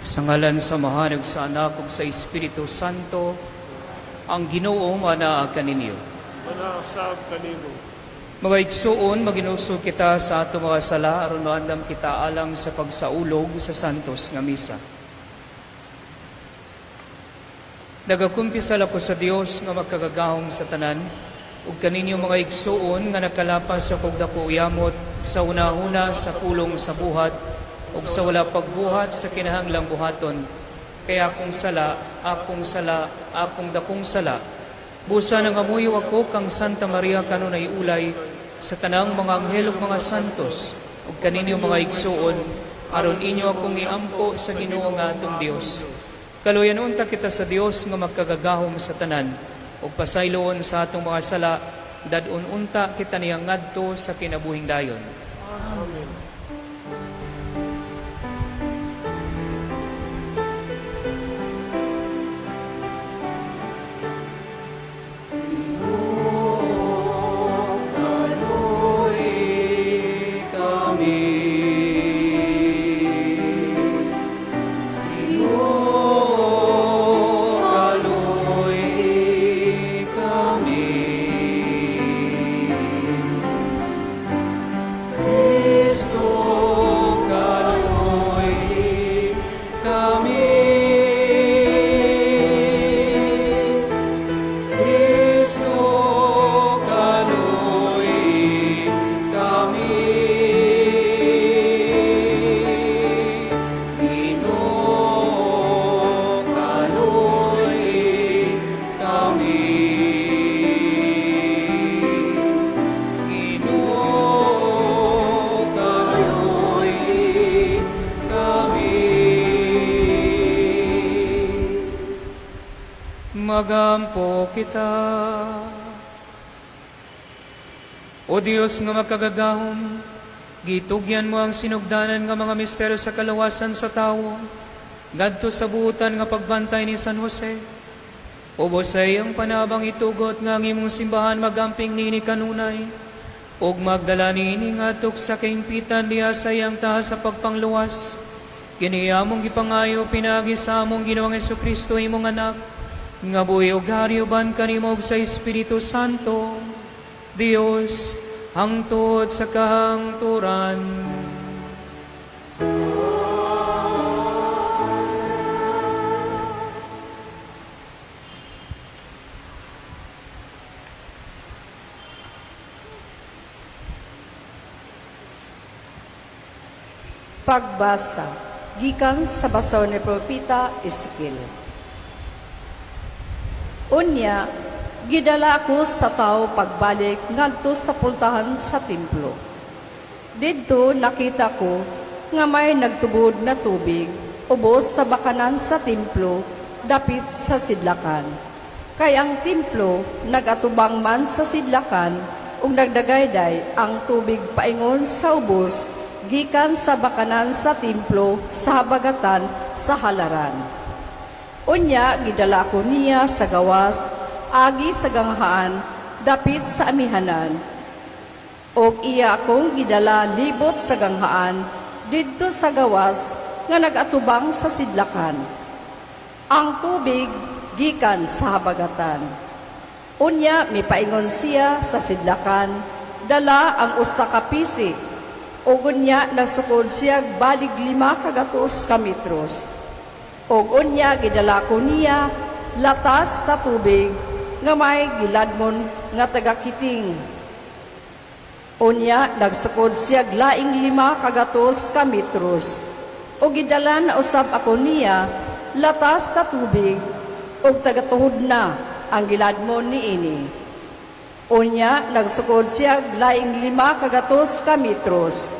Sa ngalan sa Amahan ug sa Anak ug sa Espiritu Santo, ang Ginoo manaa kaninyo. Manaa sab kanimo. Mga igsuon, maginusog kita sa ato mga sala aron maandam kita alang sa pagsaulog sa santos nga misa. Nagakumpisal ako sa Dios nga makagagahom sa tanan ug kaninyo mga igsuon nga nakalapas sa kog dako yamot sa unahuna, sa pulong, sa buhat ug sa wala pagbuhat sa kinahanglang buhaton. Kay akong sala, akong sala, akong dakong sala. Busa nangamuyo ako kang Santa Maria kanunay ulay, sa tanang mga anghel ug mga santos, ug kaninyo mga igsuon, aron inyo akong iampo sa Ginoo nga atong Dios. Kaluyan unta kita sa Dios nga makagagahom sa tanan, ug pasayloon sa atong mga sala, dad-on unta kita niya ngadto sa kinabuhing dayon. Amen. Kaloy kami. Ginoo, kaloy kami. Kristo, kaloy kami. Kristo, kaloy kami. Ginoo, kaloy kami. Ginoo, kaloy kami. Magampo kita. O Dios nga makagagahom, gitugyan mo ang sinugdanan nga mga misteryo sa kalawasan sa tawo, ngadto sa buutan nga pagbantay ni San Jose. Ubos sa iyang panabang itugot nga ang imong simbahan magamping nini kanunay, ug magdala niini ngadto sa kaimpitan diha sa iyang taas sa pagpangluwas. Kini among gipangayo pinaagi sa among Ginoong Hesukristo, imong anak, nga buhi ug hari uban kanimo ug sa Espiritu Santo, Dios, hangtod sa kahangturan. Pagbasa gikan sa basaw ni Propeta Ezekiel. Unya, gidala ako sa tao pagbalik ngadto sa pultahan sa templo. Didto nakita ko nga may nagtubod na tubig ubos sa bakanan sa templo dapit sa sidlakan. Kay ang templo nagatubang man sa sidlakan ug nagdagayday ang tubig paingon sa ubos gikan sa bakanan sa templo sa habagatan sa halaran. Unya gidala ko niya sa gawas agi sa ganghaan dapit sa amihanan. Og iya akong gidala libot sa ganghaan didto sa gawas nga nagatubang sa sidlakan. Ang tubig gikan sa habagatan. Unya mipaingon siya sa sidlakan, dala ang usa ka pisi. Ug unya nagsukod siya balig 500 ka metros. Ug unya gidala ko niya latas sa tubig nga may giladmon nga tagakiting. Unya nagsukod siya laing 500 ka metros. Ug gidala na usab ako niya latas sa tubig ug tagatuhod na ang giladmon niini. Unya nagsukod siya laing 500 ka metros.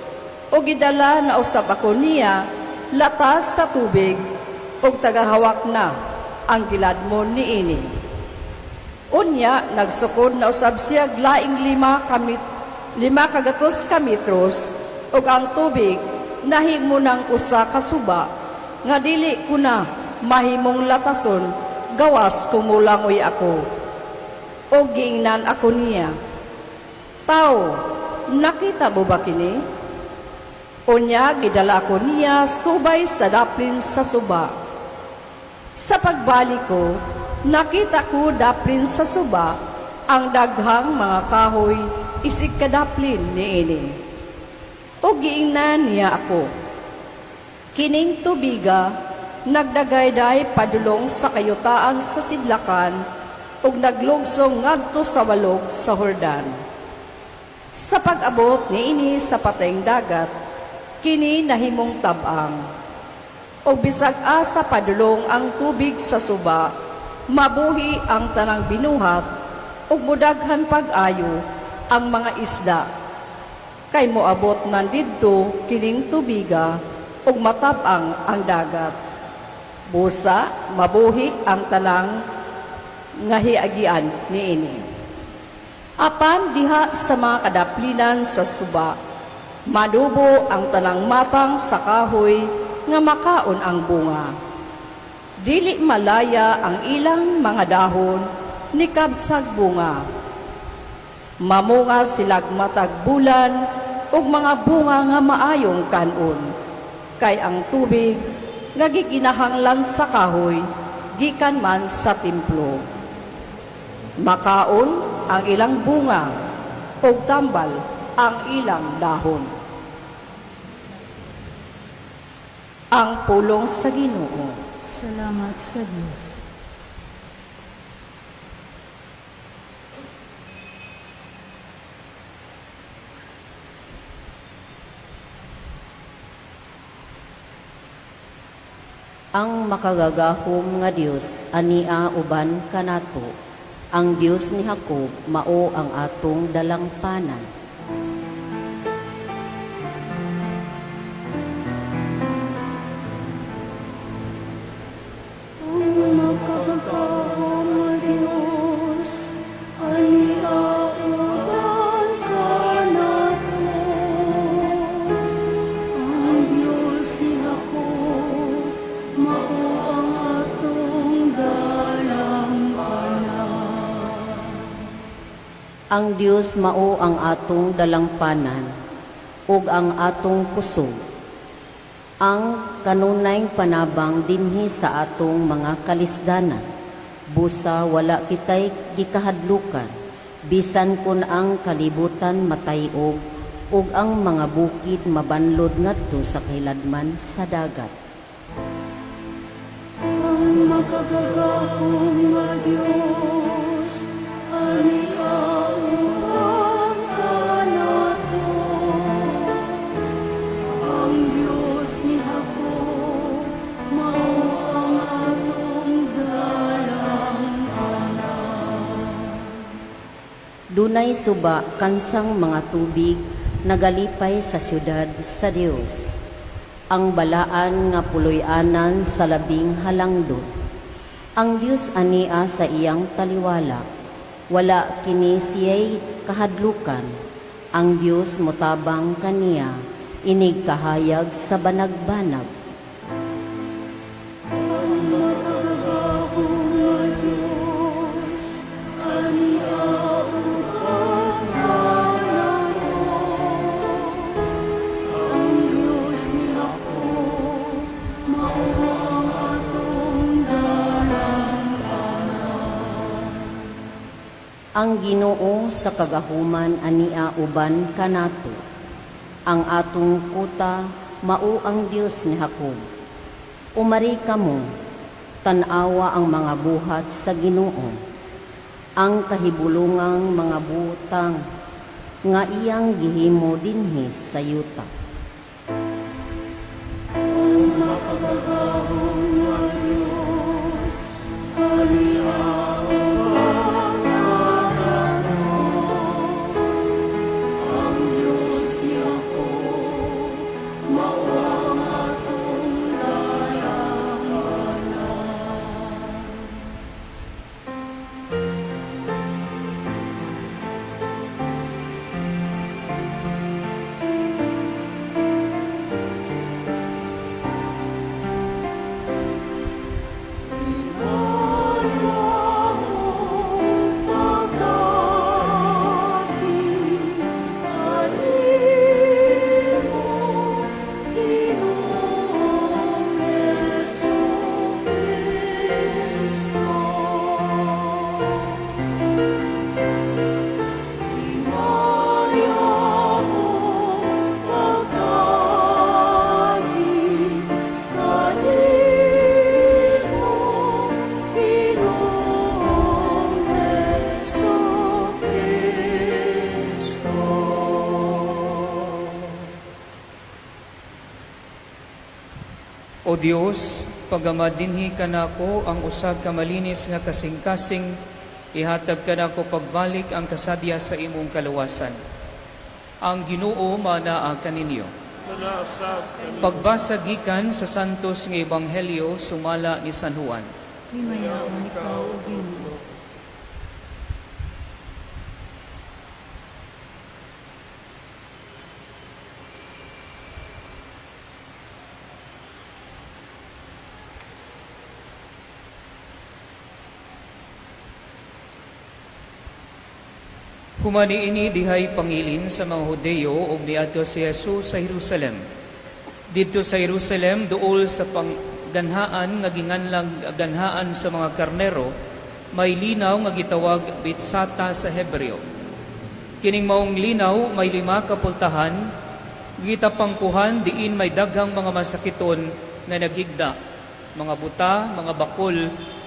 Ug gidala na usab ako niya latas sa tubig ug tagahawak na ang giladmon niini. Unya nagsukod na usab siya laing 500 ka metros ug ang tubig nahimo ng usa ka suba nga dili ko na mahimong latason gawas kung mulangoy ako. O giingnan ako niya, "Tao, nakita mo ba kini?" Unya gidala ko niya subay sa daplin sa suba. Sa pagbalik ko, nakita ko daplin sa suba ang daghang mga kahoy isig kadaplin niini. Ug giingnan niya ako, "Kining tubiga nagdagayday padulong sa kayutaan sa sidlakan ug naglugsong ngadto sa walog sa Hordan. Sa pag-abot niini sa patayng dagat, kini nahimong tab-ang. Ug bisag asa padulong ang tubig sa suba, mabuhi ang tanang binuhat ug mudaghan pag-ayo ang mga isda. Kay moabot nan didto kining tubiga ug matab-ang ang dagat. Busa mabuhi ang tanang nga hiagian niini. Apan diha sa mga kadaplinan sa suba, manubo ang tanang matang sa kahoy nga makaon ang bunga. Dili malaya ang ilang mga dahon ni kabsag bunga. Mamunga silag matag bulan ug mga bunga nga maayong kan-on. Kay ang tubig nga gikinahanglan sa kahoy gikan man sa templo. Makaon ang ilang bunga ug tambal ang ilang dahon." Ang pulong sa Ginoo. Salamat sa Diyos. Ang makagagahom nga Dios ania uban kanato. Ang Dios ni Jacob mao ang atong dalangpanan. Ang makagagahom nga Diyos, ania uban kanato. Ang Diyos ni Jacob, mao ang atong dalangpanan. Ang Dios mao ang atong dalangpanan ug ang atong kusog. Ang kanunayng panabang dinhi sa atong mga kalisdanan. Busa wala kitay gikahadlukan, bisan kun ang kalibutan matay-og ug ang mga bukid mabanlod ngadto sa kahiladman sa dagat. Ang makagagahom nga Diyos, ania uban kanato. Ang Diyos ni Jacob, mao ang atong dalangpanan. Dunay suba kansang mga tubig nagalipay sa syudad sa Dios. Ang balaan nga puloy-anan sa labing halangdon. Ang Dios ania sa iyang taliwala. Wala kini siya'y kahadlukan. Ang Dios motabang kaniya, inig kahayag sa banag-banag. Ang makagagahom nga Diyos, ania uban kanato. Ang Diyos ni Jacob, mao ang atong dalangpanan. Ang Ginoo sa kagahuman ania uban kanato. Ang atong kuta mao ang Dios ni Jacob. Umari kamo, tan-awa ang mga buhat sa Ginoo. Ang kahibulungang mga butang nga iyang gihimo dinhi sa yuta. Ang makagagahom nga Diyos, ania uban kanato. Ang Diyos ni Jacob, mao ang atong dalangpanan. O Dios, pagama dinhi kanako ang usa ka malinis nga kasing-kasing, ihatag kanako pagbalik ang kasadya sa imong kaluwasan. Ang Ginoo manaa kaninyo. Manaa sab kanimo. Pagbasa gikan sa Santos nga Ebanghelyo sumala ni San Juan. Himayaon ikaw, O Ginoo. Human niini dihay pangilin sa mga Hudeyo ug niadto si Jesus sa Jerusalem. Didto sa Jerusalem duol sa pangganhaan nga ginganlang ganhaan sa mga karnero, may linaw nga gitawag Betsata sa Hebreo. Kining maong linaw may 5 ka pultahan, gitapangkuhan diin may daghang mga masakiton nga naghigda, mga buta, mga bakol,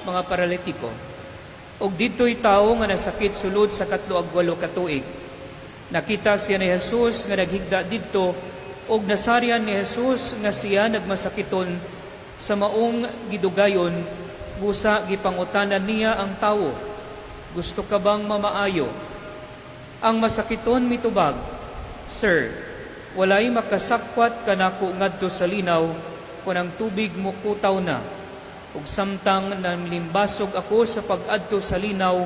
mga paralitiko. Ug didto'y tawo nga nasakit sulod sa 38 ka tuig. Nakita siya ni Jesus nga naghigda didto, ug nasarian ni Jesus nga siya nagmasakiton sa maong gidugayon, busa gipangutanan niya ang tawo, Gusto ka bang mamaayo? Ang masakiton mitubag, Sir, walay makasakwat kanako ngadto sa linaw kun ang tubig mokutaw na. Ug samtang namlimbasog ako sa pag-adto sa linaw,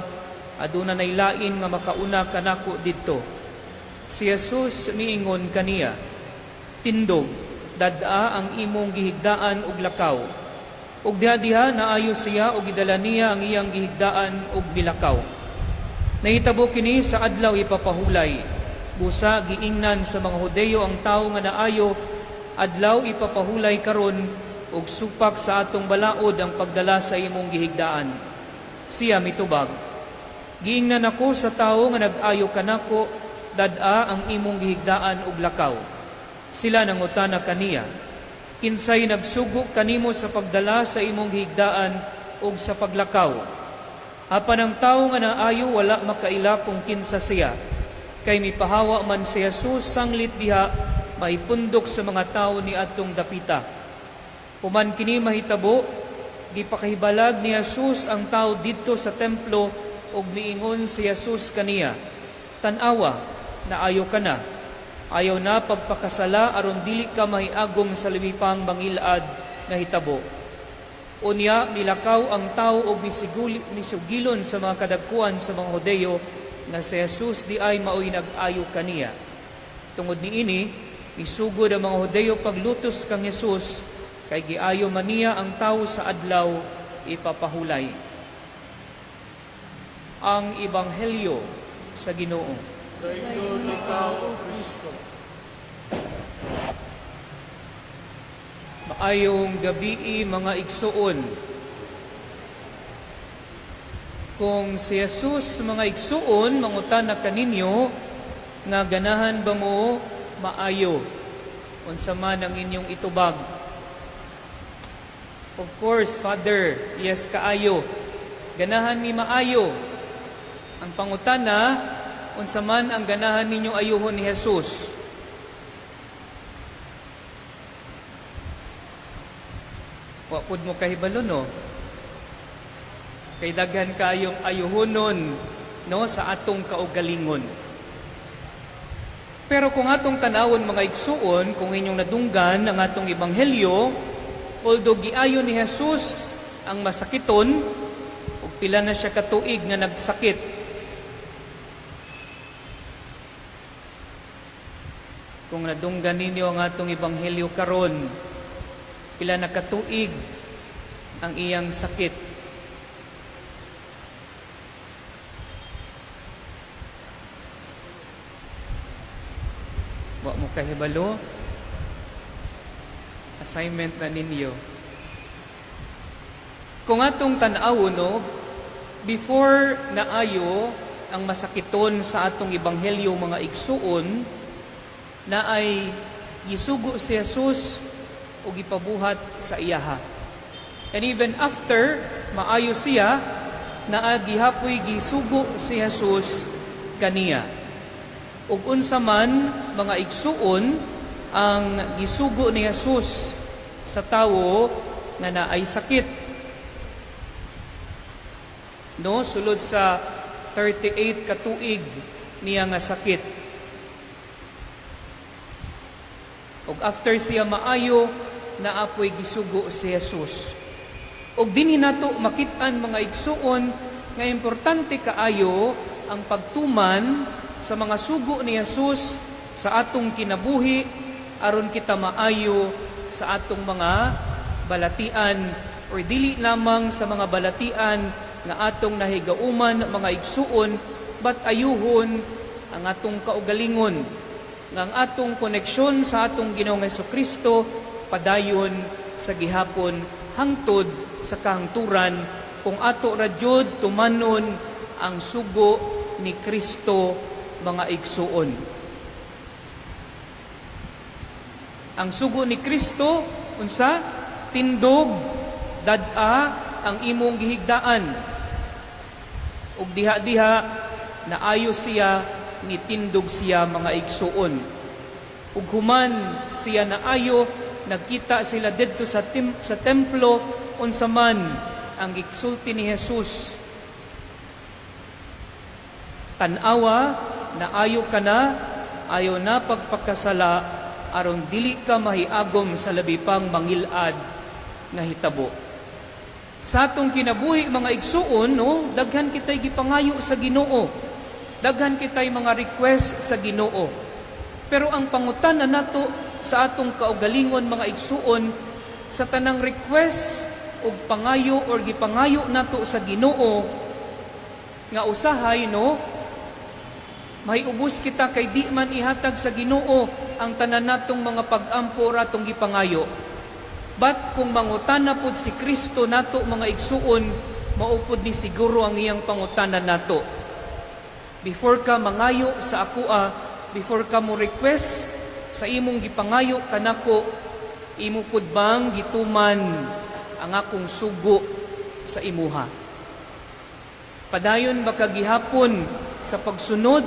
aduna nay lain nga makauna kanako didto. Si Jesus miingon kaniya, Tindog, dad-a ang imong gihigdaan ug lakaw. Ug diha-diha naayo siya ug gidala niya ang iyang gihigdaan ug milakaw. Nahitabo kini sa adlaw ipapahulay. Busa giingnan sa mga Hudeyo ang tawo nga naayo, adlaw ipapahulay karon ug supak sa atong balaod ang pagdala sa imong gihigdaan. Siya mitubag, Giingnan ako sa tawo nga nag-ayo kanako, dad-a ang imong gihigdaan ug lakaw. Sila nangutana kaniya, Kinsay nagsugo kanimo sa pagdala sa imong gihigdaan ug sa paglakaw? Apan ang tawo nga naayo wala makaila kung kinsa siya. Kay mipahawa man si Jesus sanglit diha, maipundok sa mga tawo ni atong dapita. Human kini mahitabo, gipakahibalag ni Jesus ang tawo didto sa templo ug miingon si Jesus kaniya, Tan-awa, naayo ka na. Ayaw na pagpakasala aron dili ka mahiagom sa lumipang mangilad nga hitabo. Unya milakaw ang tawo og misugilon sa mga kadagkuan sa mga Hudeyo nga si Jesus di ay maoy nag-ayo kaniya. Tungod niini, misugod ang mga Hudeyo paglutos kang Jesus kay giayo man niya ang tawo sa adlaw ipapahulay. Ang Ebanghelyo sa Ginoo. Daiggon ikaw, O Kristo. Maayong gabii mga igsuon. Kung si Jesus mga igsuon mangutana kaninyo nga ganahan ba mo maayo, unsa man ang inyong itubag? Of course, Father, yes kaayo. Ganahan mi maayo. Ang pangutana, unsa man ang ganahan ninyo ayuhon ni Jesus? Wa pud mo kahibalo, no? Kay daghan kayong ayuhonon, no, sa atong kaugalingon. Pero kung atong tanawon mga igsuon, kung inyong nadunggan ang atong ebanghelyo, although giayo ni Jesus ang masakiton, ug pila na siya katuig nga nagsakit, kung nadunggan ninyo ang atong ebanghelyo karon, pila na katuig ang iyang sakit. Wa mo kahibalo? Assignment na ninyo. Kung atong tan-awon, no, before naayo ang masakiton sa atong ebanghelyo mga igsuon, na ay gisugo si Jesus o gipabuhat sa iyaha. And even after maayo siya, naa gihapoy gisugo si Jesus kaniya. Ug unsa man mga igsuon ang gisugo ni Jesus sa tawo nga naay sakit. No, sulod sa 38 ka tuig niya nga sakit. Ug after siya maayo, naapoy gisugo si Jesus. Ug dinhi nato makit-an, mga igsuon, nga importante kaayo ang pagtuman sa mga sugo ni Jesus sa atong kinabuhi aron kita maayo sa atong mga balatian or dili lamang sa mga balatian nga atong nahigauman, mga igsuon, but ayuhon ang atong kaugalingon nga ang atong koneksyon sa atong Ginoong Kristo padayon sa gihapon hangtod sa kahangturan kung ato ra jud tumanon ang sugo ni Kristo, mga igsuon. Ang sugo ni Kristo unsa? Tindog, dad-a ang imong gihigdaan. Ug diha-diha naayo siya, nitindog siya, mga igsuon. Ug human siya naayo, nagkita sila didto sa templo. Unsa man ang giksulti ni Jesus? "Tan-awa, naayo ka na, ayaw na pagpakasala aron dili ka mahiagom sa labi pang mangilad nga hitabo." Sa atong kinabuhi, mga igsuon, no, daghan kitay gipangayo sa Ginoo. Daghan kitay mga request sa Ginoo. Pero ang pangutana nato sa atong kaugalingon, mga igsuon, sa tanang request ug pangayo or gipangayo nato sa Ginoo nga usahay, no, mahiubos kita kay di man ihatag sa Ginoo ang tanan natong mga pag-ampo or atong gipangayo. But kung mangutana pod si Kristo nato, mga igsuon, mao pod ni siguro ang iyang pangutana nato. "Before ka mangayo sa akoa, before ka mo request sa imong gipangayo kanako, imo pud bang gituman ang akong sugo sa imuha? Padayon ba ka gihapon sa pagsunod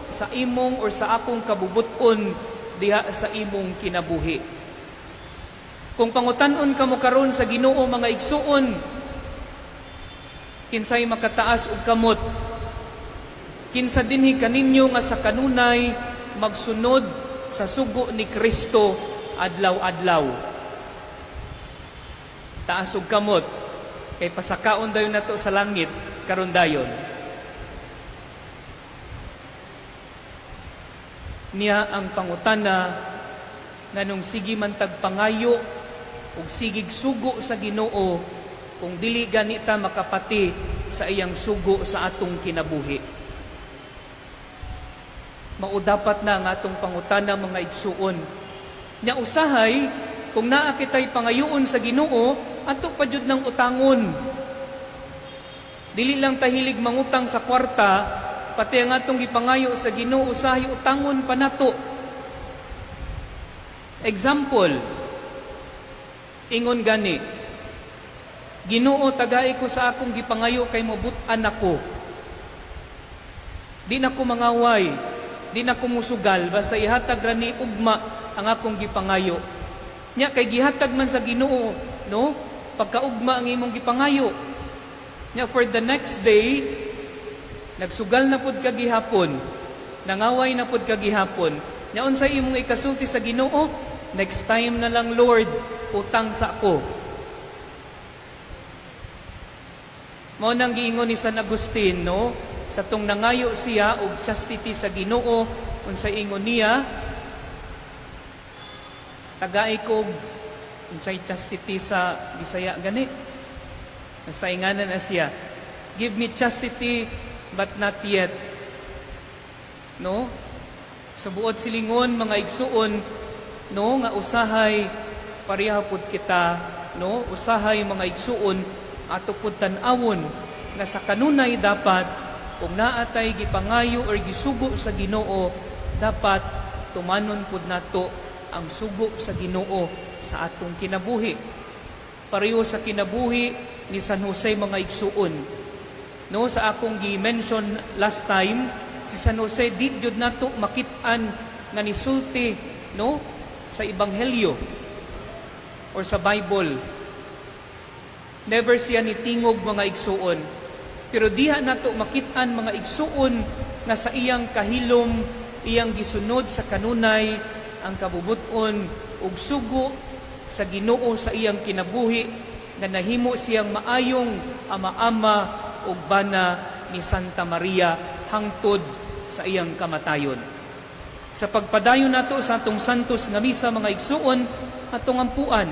sa imong or sa akong kabubuton diha sa imong kinabuhi?" Kung pangutan-on kamo karon sa Ginoo, mga igsuon, kinsay makataas og kamot? Kinsa dinhi kaninyo nga sa kanunay magsunod sa sugo ni Kristo adlaw-adlaw? Taas og kamot kay pasakaon dayon nato sa langit karon dayon. Niya ang pangutana, nganong sige man tag pangayo ug sigig sugo sa Ginoo kung dili ganita makapati sa iyang sugo sa atong kinabuhi? Mao dapat na ang atong pangutana, mga igsuon. Nya usahay kung naa kitay pangayoon sa Ginoo, ato pa jud nang utangon. Dili lang tahilig mangutang sa kwarta, pati ang atong gipangayo sa Ginoo usahay utangon pa nato. Example, ingon gani, "Ginoo, tagai ko sa akong gipangayo kay mabut-an ako. Di na ko mangaway, di na ko musugal, basta ihatag ra ni ugma ang akong gipangayo." Nya kay gihatag man sa Ginoo, no? Pagkaugma ang imong gipangayo. Nya for the next day, nagsugal na pud ka gihapon, nangaway na pud ka gihapon. Nya unsay imong ikasulti sa Ginoo? "Next time na lang, Lord, utang sa ako." Mao nang giingon ni San Agustin, no? Sa tong nangayo siya og chastity sa Ginoo, unsay ingon niya? Tagai ko, unsay chastity sa Bisaya gani? Basta inganan na siya. "Give me chastity but not yet." No? Sa buot silingon, mga igsuon, no, nga usahay pareha pud kita, no? Usahay, mga igsuon, ato pud tan-awon nga sa kanunay dapat kung naatay gipangayo or gisugo sa Ginoo, dapat tumanon pud nato ang sugo sa Ginoo sa atong kinabuhi. Pareho sa kinabuhi ni San Jose, mga igsuon. No, sa akong gi-mention last time, si San Jose di jud nato makit-an nga nisulti, no, sa ebanghelyo. or sa Bible. Never siya nitingog, mga igsuon. Pero diha nato makit-an, mga igsuon, nga sa iyang kahilom, iyang gisunod sa kanunay ang kabubut-on ug sugo sa Ginoo sa iyang kinabuhi, nga nahimo siyang maayong ama-ama ug bana ni Santa Maria hangtod sa iyang kamatayon. Sa pagpadayon nato sa atong santos nga misa, mga igsuon, atong ampuan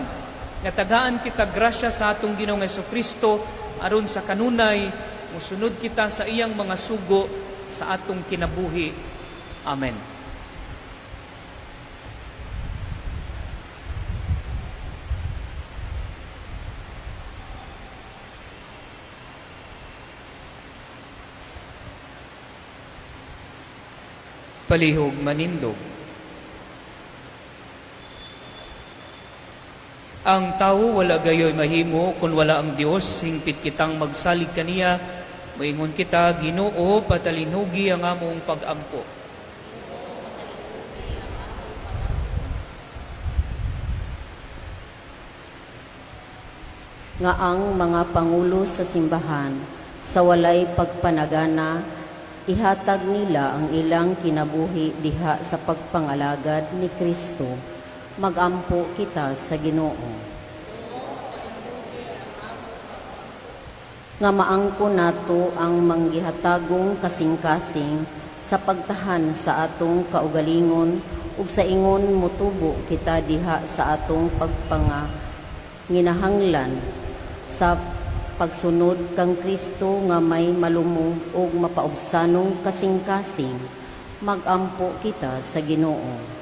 nga tagaan kita grasya sa atong Ginoong Kristo aron sa kanunay musunod kita sa iyang mga sugo sa atong kinabuhi. Amen. Palihog manindog. Ang tao wala gayoy mahimo kung wala ang Dios, hingpit kitang magsalig kaniya. Moingon kita, Ginoo, patalinugi ang among pag-ampo. Nga ang mga pangulo sa simbahan sa walay pagpanagana ihatag nila ang ilang kinabuhi diha sa pagpangalagad ni Kristo. Magampo kita sa Ginoo. Nga maangko nato ang manggihatagong kasing-kasing sa pagtahan sa atong kaugalingon ug sa ingon motubo kita diha sa atong pagpanga nginahanglan sa pagsunod kang Kristo nga may malumong ug mapaubsanong kasing-kasing. Magampo kita sa Ginoo.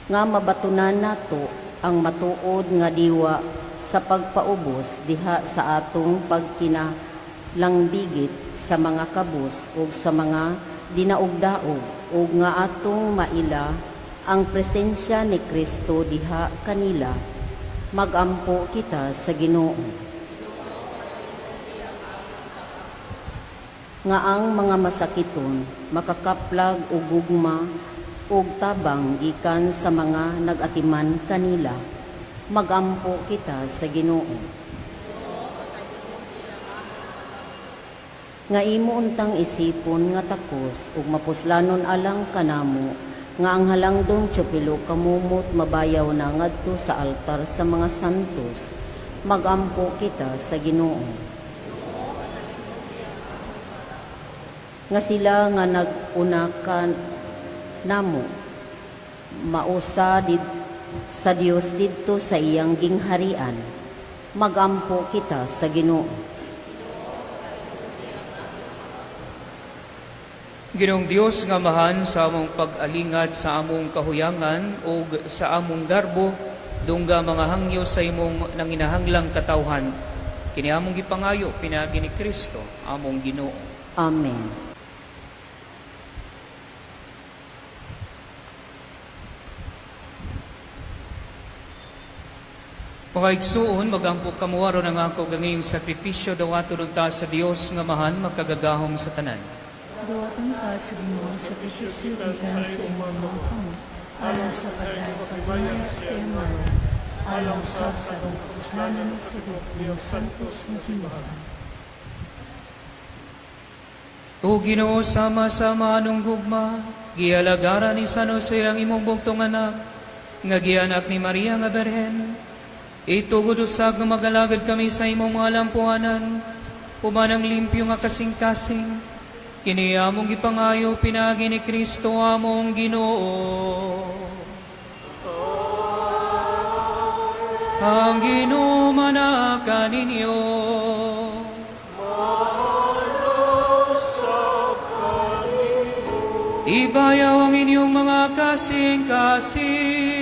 Nga mabatunan nato ang matuod nga diwa sa pagpaubos diha sa atong pagkinalangbigit sa mga kabus ug sa mga dinaugdaog ug nga atong maila ang presensya ni Kristo diha kanila. Magampo kita sa Ginoo. Nga ang mga masakiton makakaplag og gugma ug tabang gikan sa mga nag-atiman kanila. Magampo kita sa Ginoo. Nga imo untang isipon nga takos ug mapuslanon alang kanamo nga ang halangdong Teofilo Camomot mabayaw na ngadto sa altar sa mga santos. Magampo kita sa Ginoo. Nga sila nga nag-una namo mausa sa Dios didto sa iyang gingharian. Magampo kita sa Ginoo. Ginoong Dios nga Amahan, sa among pag-alingat sa among kahuyangan ug sa among garbo, dungga mga hangyo sa imong nanginahanglang katawhan. Kini among gipangayo pinaagi ni Kristo, among Ginoo. Amen. Mga igsuon, magampo kamo aron ang ako gangiyong sakripisyo dawaton unta sa Dios nga Amahan makagagahom sa tanan. Dawaton ta sa Ginoo ang sakripisyo gikan sa imong mga kamot, alang sa pagpahimaya sa iyang ngalan, alang usab sa atong kapuslanan ug sa iyang santos nga simbahan. O Ginoo, sama sa maanong gugma, gialagaran ni San Jose ang imong bugtong anak, nga gianak ni Maria nga Berhen. Itugod usab nga magalagad kami sa imong mga lampuanan, uban ang limpyo nga kasing-kasing. Kini among gipangayo pinaagi ni Kristo among Ginoo. Ang Ginoo manaa kaninyo. Ibayaw ang inyong mga kasing-kasing.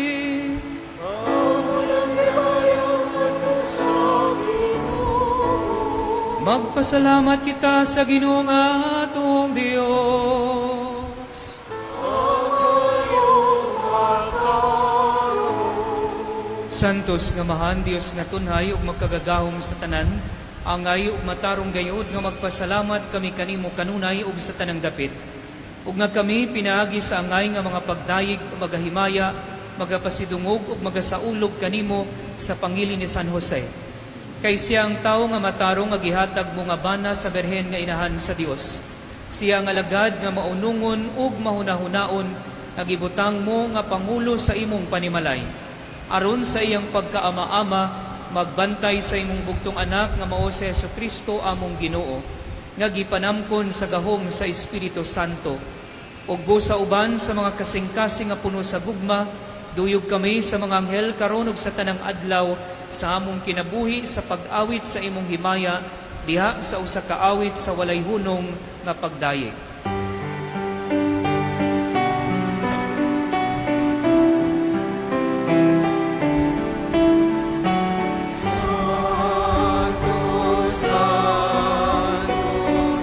Magpasalamat kita sa Ginoo nga atong Dios. Santos nga Amahan, Dios nga tunhay ug makagagahom sa tanan, angay ug matarong gayud nga magpasalamat kami kanimo kanunay ug sa tanang dapit. Ug nga kami pinaagi sa angay nga mga pagdayeg magahimaya magapasidungog ug magasaulog kanimo sa pangili ni San Jose. Kay siya ang tawo nga matarong nga gihatag mo nga bana sa Birhen nga inahan sa Dios. Siya ang alagad nga maunungon ug mahunahunaon nga gibutang mo nga pangulo sa imong panimalay. Aron sa iyang pagkaama-ama, magbantay sa imong bugtong anak nga mao si Kristo among Ginoo, nga gipanamkon sa gahom sa Espiritu Santo. Ug busa uban sa mga kasing-kasing nga puno sa gugma, duyog kami sa mga anghel karon ug sa tanang adlaw sa among kinabuhi sa pag-awit sa imong himaya diha sa usa ka awit sa walay hunong nga pagdayeg. Santo, Santo,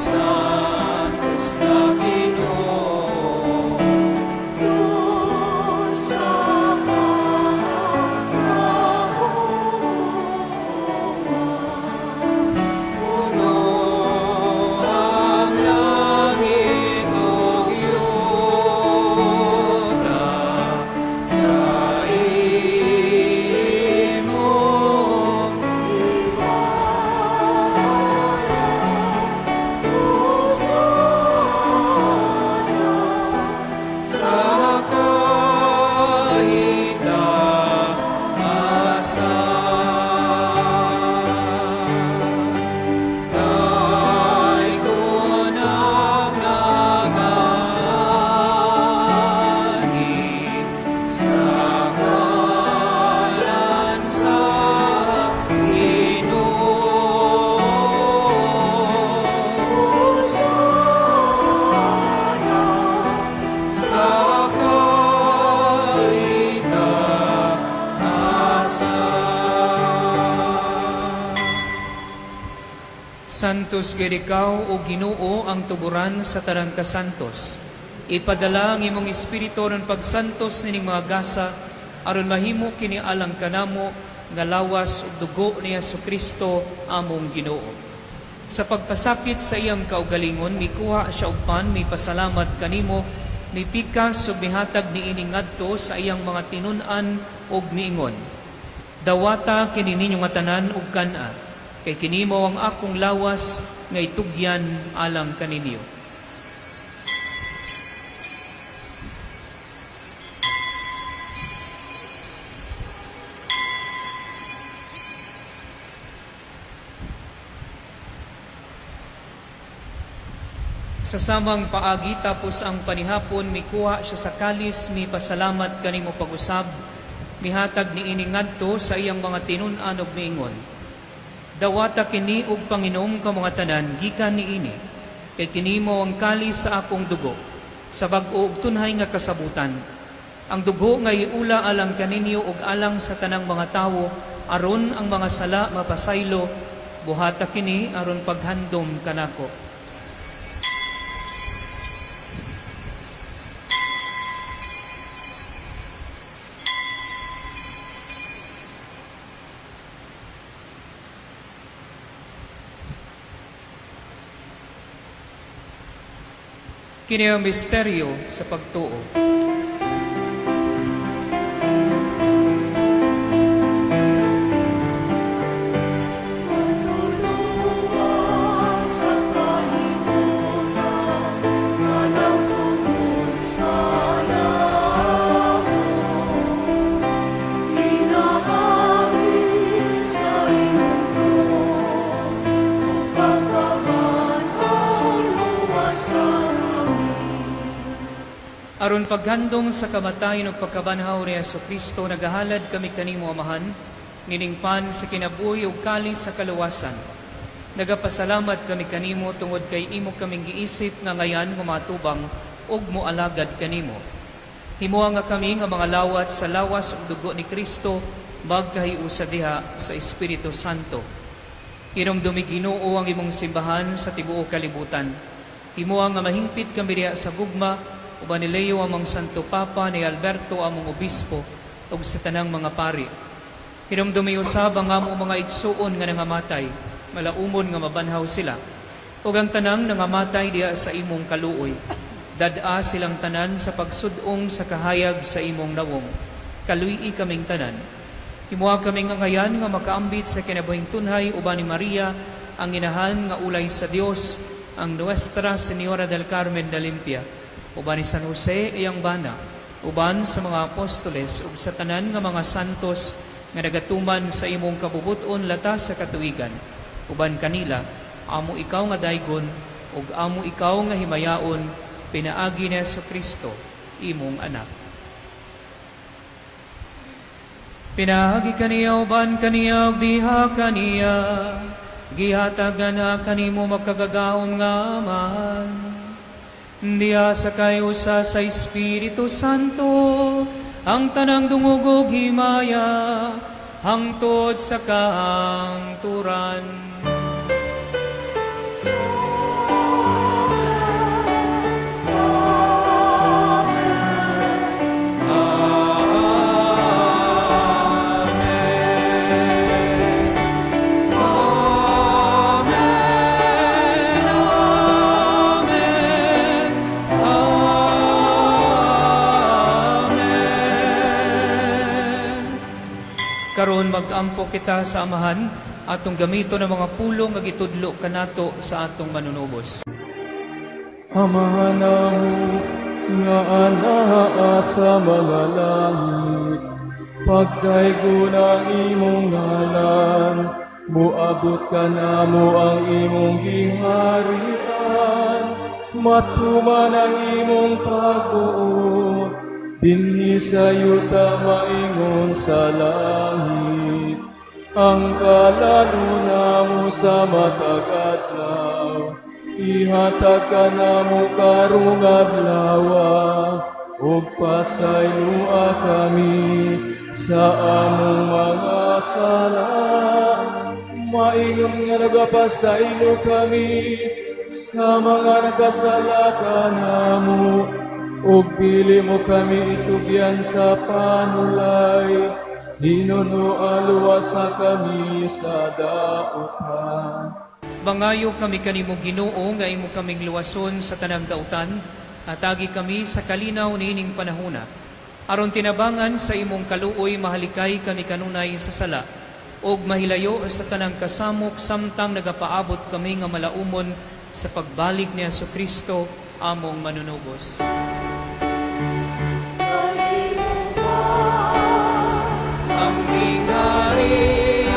Santo sa Ginoo. Diyos sa Puno ang langit ug yuta sa imong sa kahitaasan. Daygon ang nangangaanhi sa ngalan sa Ginoo. Sa kahitaasan. Santos gid ikaw, o Ginoo, ang tuburan sa tanang kasantos. Ipadala ang imong espiritu aron pagsantos nining mga gasa aron mahimo kini alang kanamo nga lawas ug dugo ni Kristo among Ginoo. Sa pagpasakit sa iyang kaugalingon, mikuha siya og pan, mipasalamat kanimo, mipikas ug mihatag niini ngadto sa iyang mga tinun-an ug miingon: "Dawata kini ninyo nga tanan ug kan-a, kay kini mao ang akong lawas nga itugyan alang kaninyo." Sa samang paagi, tapos ang panihapon, mikuha siya sa kalis, mipasalamat kanimo pag-usab, mihatag niini ngadto sa iyang mga tinun-an ug miingon: "Dawata kini ug panginom kamo nga tanan gikan niini, kay kini mao ang kalis sa akong dugo, sa bag-o ug tunhay nga kasabutan. Ang dugo nga iula alang kaninyo ug alang sa tanang mga tawo aron ang mga sala mapasaylo. Buhata kini aron paghandom kanako." Kini ang misteryo sa pagtuo. Sa kalibutan, kanang tubos kanako, Pinaagi sa imong krus, ug pagkabanhaw luwasan kami. Aron paghandom sa kamatayon ug pagkabanhaw ni Kristo, nagahalad kami kanimo, Amahan, nining pan sa kinabuhi ug kalis sa kaluwasan. Nagapasalamat kami kanimo tungod kay imo kaming giisip nga ngayan nga matubang ug moalagad kanimo. Himoa nga kami nga mga lawat sa lawas ug dugo ni Kristo magkahiusa diha sa Espiritu Santo. Hinumdumi, Ginoo, ang imong simbahan sa tibuok kalibutan. Himoa nga mahingpit kami diha sa gugma uban ni Leo among Santo Papa, ni Alberto among Obispo ug sa tanang mga pari. Hinumdumi usab ang among mga igsuon nga nangamatay, malaumon nga mabanhaw sila, ug ang tanang nangamatay diha sa imong kaluoy. Dad-a silang tanan sa pagsud-ong sa kahayag sa imong nawong. Kaluy-i kaming tanan. Himoa kaming angayan nga makaambit sa kinabuhing tunhay uban ni Maria, ang inahan nga ulay sa Dios, ang Nuestra Señora del Carmen de Limpia, uban ni San Jose iyang bana, uban sa mga apostoles ug sa tanan nga mga santos nga nagatuman sa imong kabubut-on latas sa katuigan. Uban kanila, amo ikaw nga daygon ug amo ikaw nga himayaon pinaagi ni Kristo, imong anak. Pinaagi kaniya, uban kaniya ug diha kaniya, gihatagan na kanimo makagagahom nga Amahan. Diha sa kayusa sa Espiritu Santo, ang tanang dungog ug himaya hangtod sa kahangturan. Amen. Amen. Amen. Amen. Karon mag-ampo kita sa Amahan, atong gamito ng mga pulong nga gitudlo kanato sa atong manunubos. Amahan namo nga anaa sa mga langit, pagdaygon ang imong ngalan, muabot kanamo ang imong giharian, matuman ang imong pagbuot, dinhi sa yuta maingon sa langit. Ang kalan-on namo sa matag adlaw, ihatag kanamo karong adlawa, ug pasayloa kami sa among mga sala, maingon nga nagapasaylo kami sa mga nagkasala kanamo, ug dili mo kami itugyan sa panulay, hinunoa luwasa kami sa dautan. Mangayo kami kanimo, Ginoo, nga imo kaming luwason sa tanang dautan, hatagi kami sa kalinaw niining panahona. Aron tinabangan sa imong kaluoy, mahalikay kami kanunay sa sala ug mahilayo sa tanang kasamok samtang nagapaabot kami nga malaumon sa pagbalik ni Kristo among manunubos. Ang gingharian,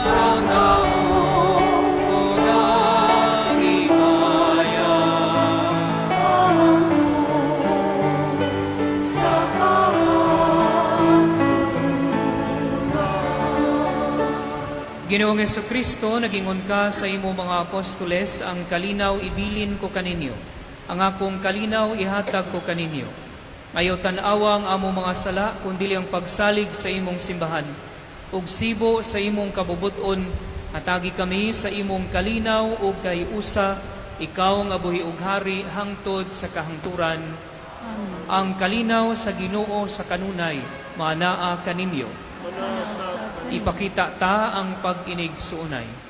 ang gahom, ug ang himaya. Sa kahangturan. Ginoong Kristo, nagingon ka sa imong mga apostoles, "Ang kalinaw ibilin ko kaninyo. Ang akong kalinaw ihatag ko kaninyo." Ayaw tan-awa ang among mga sala, kundili ang pagsalig sa imong simbahan. Ug sibo sa imong kabubuton, hatagi kami sa imong kalinaw ug kay-usa, ikaw nga buhi ug hari hangtod sa kahangturan. Ang kalinaw sa Ginoo sa kanunay maanaa kaninyo. Ipakita ta ang pag-inig-suunay.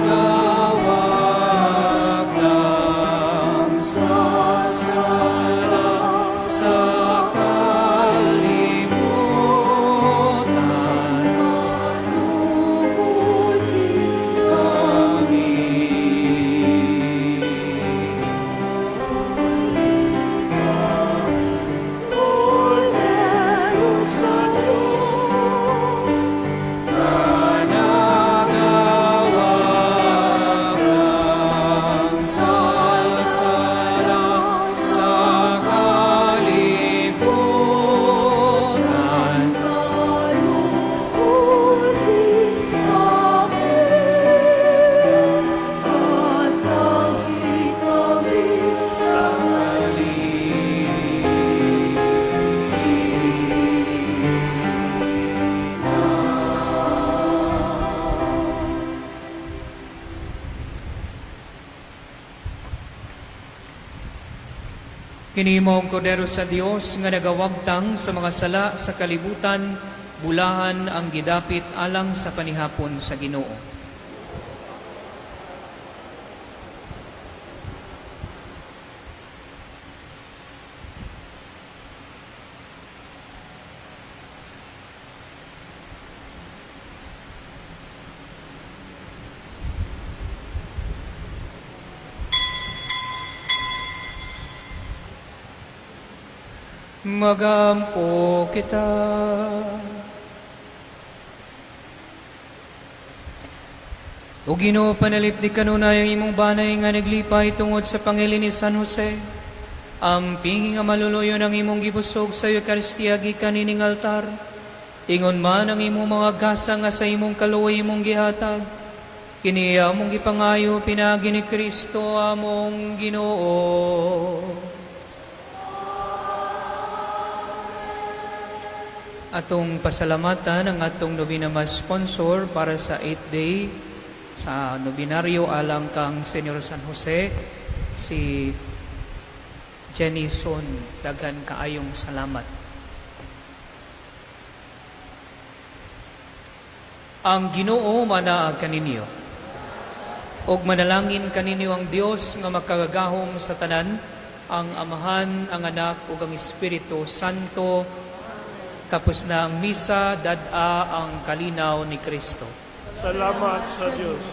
Nagawag lang sa sala sa kalimutan. Kini mao ang Kordero sa Dios nga nagawagtang sa mga sala sa kalibutan, bulahan ang gidapit alang sa panihapon sa Ginoo. Magampo kita. O Ginoo, panalipdi kanunay ang imong banay nga naglipay tungod sa pangilin ni San Jose. Ampingi nga maluluyon ang imong gibusog sa Eucharistia gikan nining altar. Ingon man ang imong mga gasa nga sa imong kaluoy imong gihatag. Kini among gipangayo pinaagi ni Kristo among Ginoo. Atong pasalamatan ang atong Novena Mass sponsor para sa 8th day sa nobinaryo alang kang Senyor San Jose, si Jenny Son. Daghan kaayong salamat. Ang Ginoo manaag kaninyo. Og manalangin kaninyo ang Dios nga makagagahom sa tanan, ang Amahan, ang Anak ug ang Espiritu Santo. Tapos na ang misa, dad-a ang kalinaw ni Kristo. Salamat sa Diyos.